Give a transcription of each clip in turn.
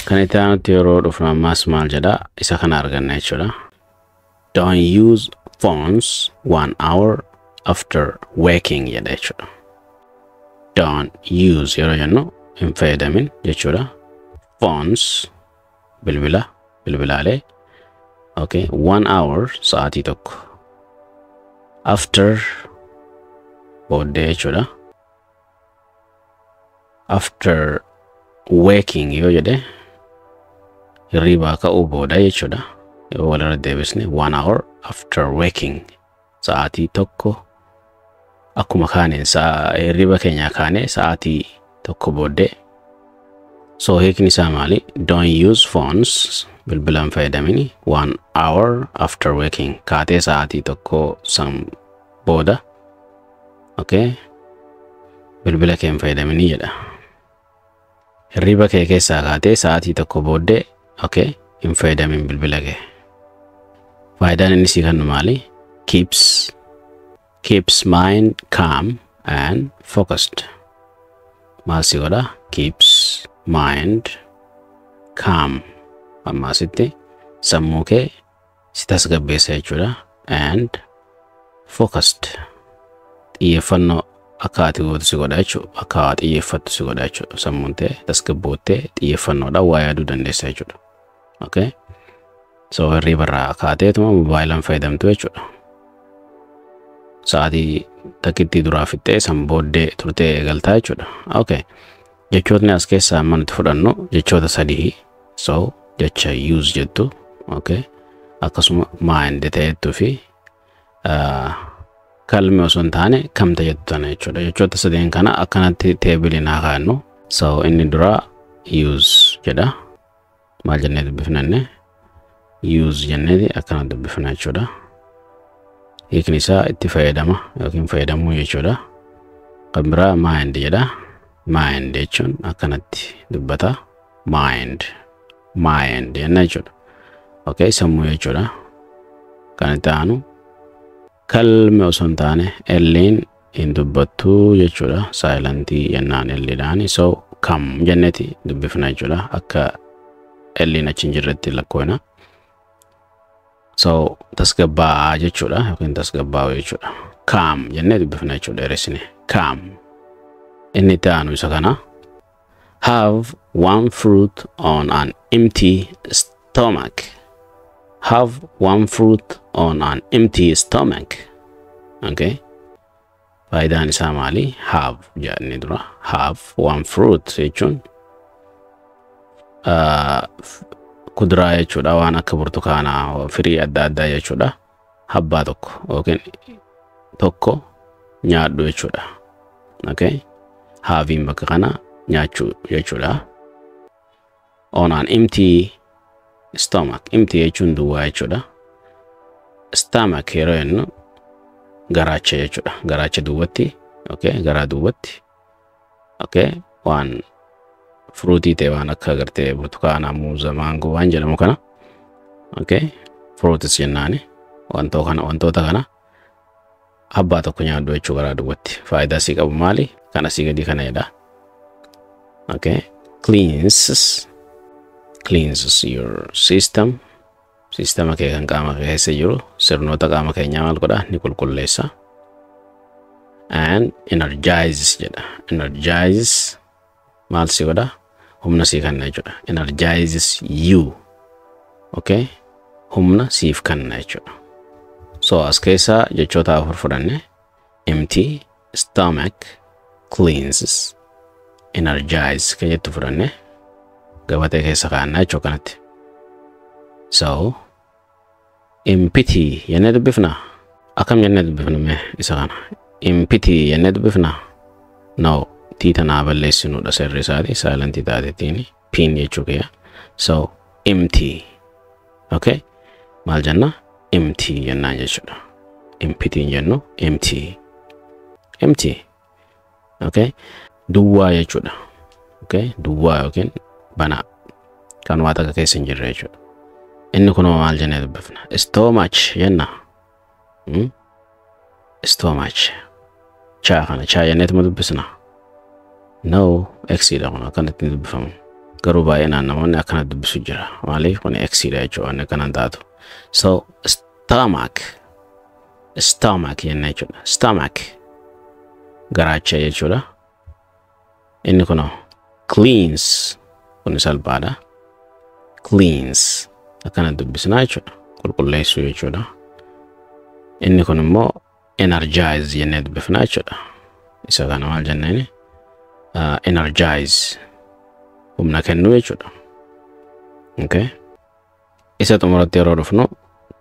Kan itti aanutti yeroo dhufnu ammaas maal jedha? Isa kana arganna jechuudha. "Don't use phones one hour after waking" jedha jechuudha. "Don't use" yeroo jennu hin fayyadamin jechuudha. "Phones" bilbila, bilbilaalee. Okay, "one hour" sa'aatii tokko. "After" booddee jechuudha. "After waking" yoo jedhe hirriibaa ka'uu booda jechuudha. Yoo walirra deebisne, "one hour after waking", sa'aatii tokko akkuma kaaneen hirriiba keenyaa kaanee sa'aatii tokko booddee. So hiikni isaa maali? "Don't use phones", bilbila hin fayyadamini, "one hour after waking", kaatee sa'aatii tokko san booda, okay, bilbila kee hin fayyadaminii jedha. Hirriiba kee keessaa kaatee sa'aatii tokko booddee, okay, hin fayyadamin bilbila kee. Faayidaan inni sii kennu maali? Keeps mind calm and focused. Maal si godha? "Keeps mind calm", amma asitti sammuu kee si tasgabbeessa jechuudha. "And focused", xiyyeeffannoo akka ati gootu si godha jechuudha. Akka waa xiyyeeffattu si godha jechuudha. Sammuun tee tasgabboottee xiyyeeffannoodhaan waa yaaduu dandeessa jechuudha. Okay, so hirriiba irraa kaateetuma moobaayilaan fayyadamtu jechuudha. Sa'aatii takkittii duraa fixxee san booddee turtee eegaltaa jechuudha. Okay. Jechootni as keessaa amma nuti fudhannu jechoota sadii. So jecha "use" jettu, okay. Akkasuma "mind" ta'ettuu fi "calm" osoo hin taane "kamta" jettu tana jechuudha. Jechoota sadeen kana akkanatti teebiliin haa kaa'annu. So inni duraa "use" jedha. Maal jennee dubbifnanne? "Use" jenneeti akkana dubbifna jechuudha. Hiikni isaa itti fayyadama yookiin fayyadamuu jechuudha. Kan biraa "mind" jedha. "Mind" jechuun akkanatti dubbata. "Mind", "mind" jenna jechuudha. Okay, sammuu jechuudha. Kan itti aanu "calm" osoo hin taane elliin hin dubbattuu jechuudha. Silentii jennaan elliidhaani. So "come" jenneeti dubbifna jechuudha. Akka elliin achi hin jirretti lakkoofna. So tasgabbaa'aa jechuudha yookiin tasgabbaa'u jechuudha. "Calm" jennee dubbifna jechuudha dheeressine. "Calm". Inni itti aanu isa kana. "Have one fruit on an empty stomach." "Have one fruit on an empty stomach." Okay. Faayidaan isaa maali? "Have" jedhanii dura. "Have one fruit" jechuun kuduraa jechuudha. Waan akka burtukaanaa, firii adda addaa jechuudha. Habbaa tokko yookiin tokko nyaadhu jechuudha. Okay. "Haveiin" bakka kana nyaachuu jechuudha. "On an empty stomach". "Empty" jechuun duwwaa jechuudha. "Stomach" yeroo jennu garaacha jechuudha. Garaacha duwwatti, okay, garaa duwwatti, okay, waan fruitii ta'e, waan akka agartee burtukaana, muuza, maangoo waan jedhamu kana, okay, fruits jennaani wantoota kana abbaa tokko nyaadhu jechuu garaa duwwatti. Faayidaa sii qabu maali? Kan asii gadii kana jedha. Okay, "Cleanses your system", sistema kee kan qaama kee keessa jiru, sirnoota qaama keenyaa maal godha? Ni qulqulleessa. "And energizes" jedha. "Energizes" maal si godha? Humna sii kenna jechuudha. "Energizes you", okay, humna siif kenna jechuudha. So as keessaa jechoota afur fudhanne: "empty stomach", "cleanses", "energize" kan jettu fudhanne gabatee keessa kaa'annaa jechuu kanatti. So "empty" jennee dubbifna? Akkam jennee dubbifna mee isa kana? "Empty" jennee dubbifna? No, tii tanaa balleessinuudha, seerri isaati silentii taatetiin piin jechuu kiyya. So "empty", okay, maal jenna? "Empty" jennaan jechuudha. "Empty" jennu, "empty", "empty", okay, duwwaa jechuudha. Okay, duwwaa yookiin banaa kan waa takka keessa hin jirre jechuudha. Inni kunoo maal jennee dubbifna? "Stomach" jenna? "Stomach", chaa kana chaa jenneetuma dubbisna? No, xiidha kun akkanatti dubbifamu. Garuu baay'inaan namoonni akkana dubbisu jira. Maaliif kun X dha jechuudha waan akkanan taatu. So stomach, stomach jenna jechuudha. Stomach garaacha jechuudha. Inni kunoo cleans, kun salphaadha. Cleans akkana dubbisnaa jechuudha. Qulqulleessuu jechuudha. Inni kun immoo energize jennee dubbifnaa jechuudha. Isa kana maal jenneeni? Energize humna kennuu jechuudha. Okay. Isa xumuratti yeroo dhufnu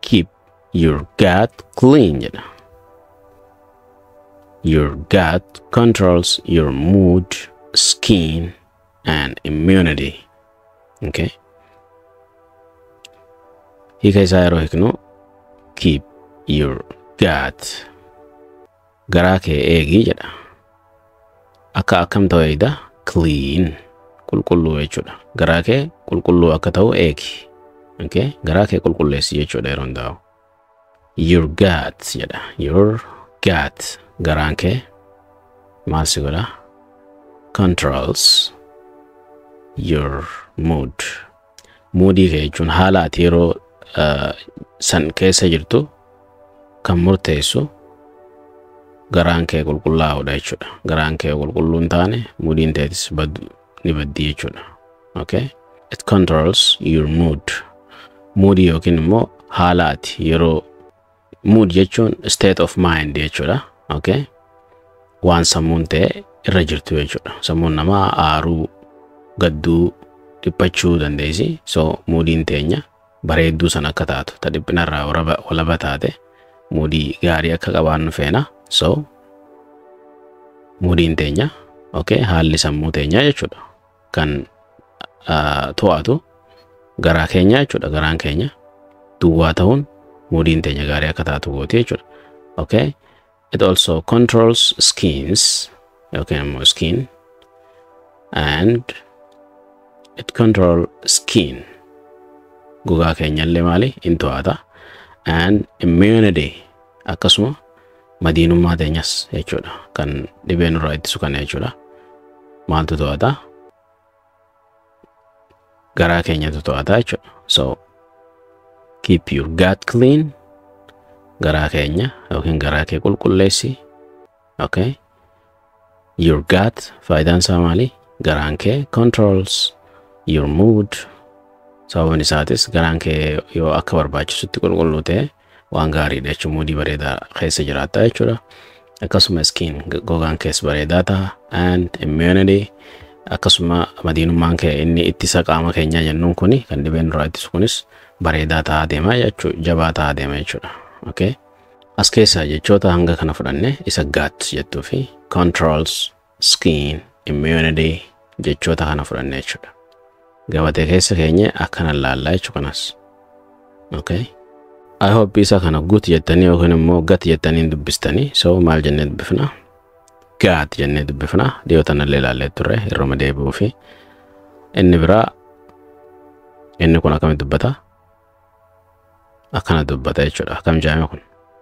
keep your gut clean jedha. Your gut controls your mood, skin and immunity. Okay. Hiika isaa yeroo hiiknu keep your gut, garaa kee eegi jedha. Akka akkam ta'u eegda? Clean, qulqulluu jechuudha. Garaa kee qulqulluu akka ta'u eegi. Okay? Garaa kee qulqulleessi jechuudha yeroo hundaa'u. Your gut jedha. Your gut, garaan kee maal si godha? Controls your mood. Moodii kee jechuun haala ati yeroo san keessa jirtu kan murteessu garaan kee qulqullaa'uudha jechuudha. Garaan kee qulqulluu hin taane moodiin teetis ni baddi jechuudha. Okay? It controls your mood. Moodii yookiin immoo haala ati yeroo, mood jechuun state of mind jechuudha. Okay? Waan sammuun ta'e irra jirtu jechuudha. Sammuun namaa aaruu, gadduu, dhiphachuu dandeessi. So moodiin teenya bareedduu san akka taatu, ta dhiphinarraa walaba taate, moodii gaarii akka qabaannu feena. So moodiin teenya, okay, haalli sammuu teenyaa jechuudha. Kan to'atu garaa keenya jechuudha. Garaan keenya duwwaa ta'uun moodiin teenya gaarii akka taatu gooti jechuudha. Okay? It also controls skins, yookiin immoo skin, and it control skin. Gogaa keenya illee maali? In to'ata. And immunity, akkasuma madiinummaa teenyas jechuudha. Kan dhibee nurraa ittisu kana jechuudha. Maaltu to'ata? Garaa keenyatu to'ata jechuudha. So keep your gut clean. Garaa keenya yookiin garaa kee qulqulleessi. Okay? Your gut faayidaan isaa maali? Garaan kee controls your mood. Sababni isaatis garaan kee yoo akka barbaachisutti qulqulluu ta'e waan gaariidha jechuudha. Moodii bareedaa keessa jiraatta jechuudha. Akkasuma skin, gogaan kees bareedaa ta'a. And immunity, akkasuma madiinummaan kee inni ittisa qaama keenyaa jennuun kuni kan dhibeen nurraa ittisu kunis bareedaa ta'aa deema jechuudha. Jabaa ta'aa deema jechuudha. Okay? As keessaa jechoota hanga kana fudhanne isa gut jettuu fi controls, skin, immunity jechoota kana fudhanne jechuudha. Gabatee keessa keenya akkana laallaa jechuu kanas. Okay? I hope isa kana gut jettanii yookiin immoo gat jettanii dubbistanii. So maal jennee dubbifna? Gut jennee dubbifna. Dhiyoo tanallee ilaallee turre yeroo deebi'uu fi inni biraa inni kun akkamitti dubbata? Akkana dubbata jechuudha. Akkam jedhame kun?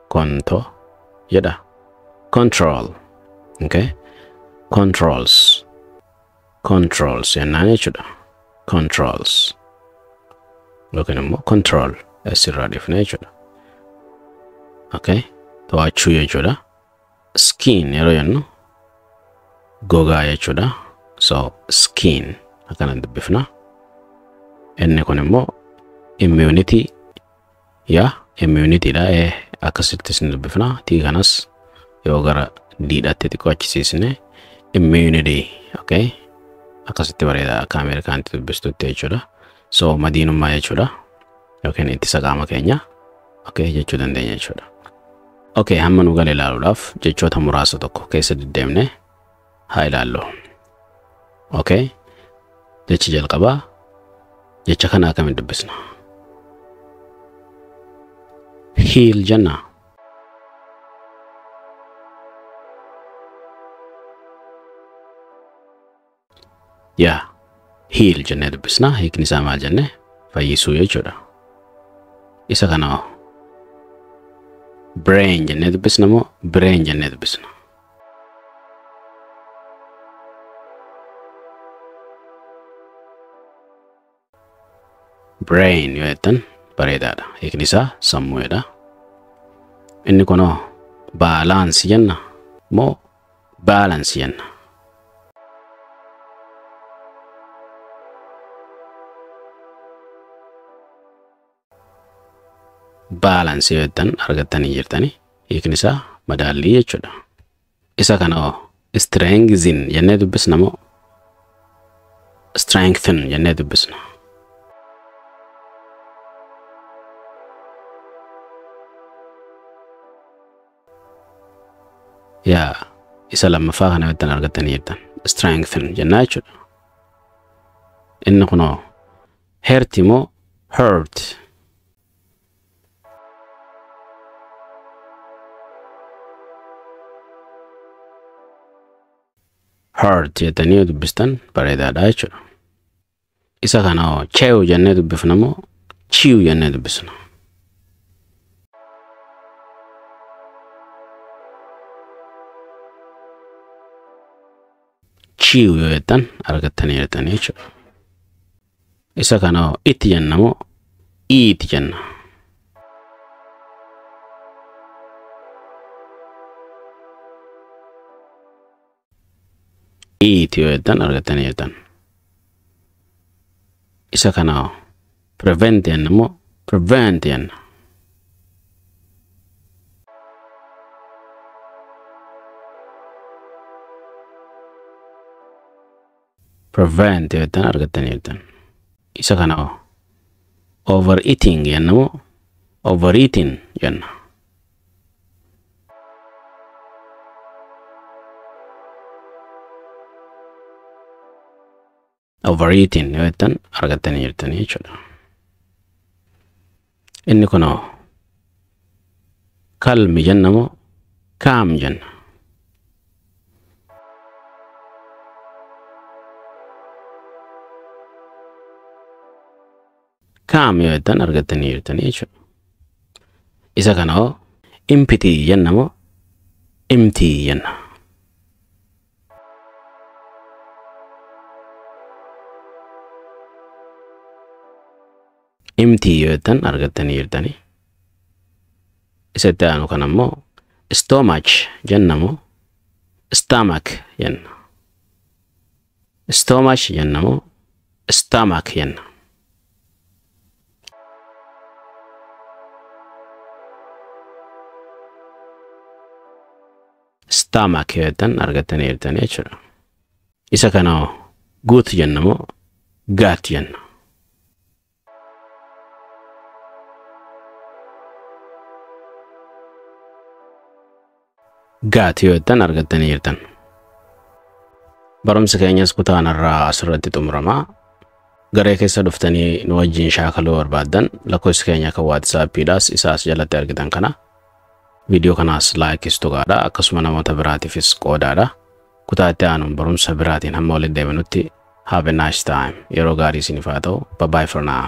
Konto jedha. Control. Okay? Controls. Controls jennaan jechuudha. Controls. Yookiin immoo control asirraa dhiifne jechuudha. Okay? To'achuu jechuudha. Skin yeroo jennu gogaa jechuudha. So skin akkana dubbifna. Inni kun immoo immunity, yaa immunity dha. Akkasittis ni dubbifna. Tii kanas yoo gara diidhaatti xiqqoo achisiisne immunity, okay? Akkasitti bareeda akka Ameerikaanitti dubbistutti jechuudha. So madiinummaa jechuudha. Yookiin ittisa qaama keenya, okay, jechuu dandeenya jechuudha. Okay, hamma nu gale ilaaluudhaaf jechoota muraasa tokko keessa deddeemne haa ilaallu. Okay, jechi jalqabaa jecha kana akkamitti dubbisna? Heal jenna. Yaa, heal jennee dubbisna. Hiikni isaa maal jenne? Fayyisuu jechuudha. Isa kana hoo? Brain jennee dubbisna moo brain jennee dubbisna? Brain yoo jettan bareedaadha. Hiikni isaa sammuudha. Inni kunoo balance jenna moo balance jenna? Balance yoo jettan argattanii jirtani. Hiikni isaa madaallii jechuudha. Isa kana hoo strengthen jennee dubbisna moo strengthen jennee dubbisna? Yaa isa lammaffaa kana yoo jettan argattanii jirtan. Strengthen jennaa jechuudha. Inni kunoo heart moo hurt? Heart jettanii yoo dubbistan bareedaadha jechuudha. Isa kana hoo chew jennee dubbifna moo chew jennee dubbisna? Chew yoo jettan argattanii jirtanii jechuudha. Isa kana hoo it jenna moo eat jenna? Eat yoo jettan argattanii jirtan. Isa kana hoo prevent jenna moo prevent jenna? Prevent yoo jettan argattanii jirtan. Isa kana hoo overeating jenna moo overeating jenna? Overeating yoo jettan argattanii jirtanii jechuudha. Inni kunoo calm jenna moo calm jenna? Calm yoo jettan argattanii jirtanii jechuudha. Isa kana hoo empty jenna moo empty jenna? Empty yoo jettan argattanii jirtanii. Isa itti aanu kana immoo stomach jenna moo stomach jenna? Stomach jenna moo stomach jenna? Stomach yoo jettan argattanii jirtanii jechuudha. Isa kana hoo gut jenna moo gut jenna? Gut yoo jettan argattanii jirtan. Barumsi keenyas kutaan irraa asirratti xumurama. Garee keessa dhuftanii nu wajjin shaakaluu barbaaddan lakkoofsi keenya kan WhatsAppiidhaas isaas jalatti argitan kana. Viidiyoo kanaas likeis tuqaadha. Akkasuma namoota biraatiifis qoodaadha. Kutaa itti aanuun barumsa biraatiin hamma walitti deebinutti have a nice time. Yeroo gaarii isiniif haa ta'u. Bye bye for now.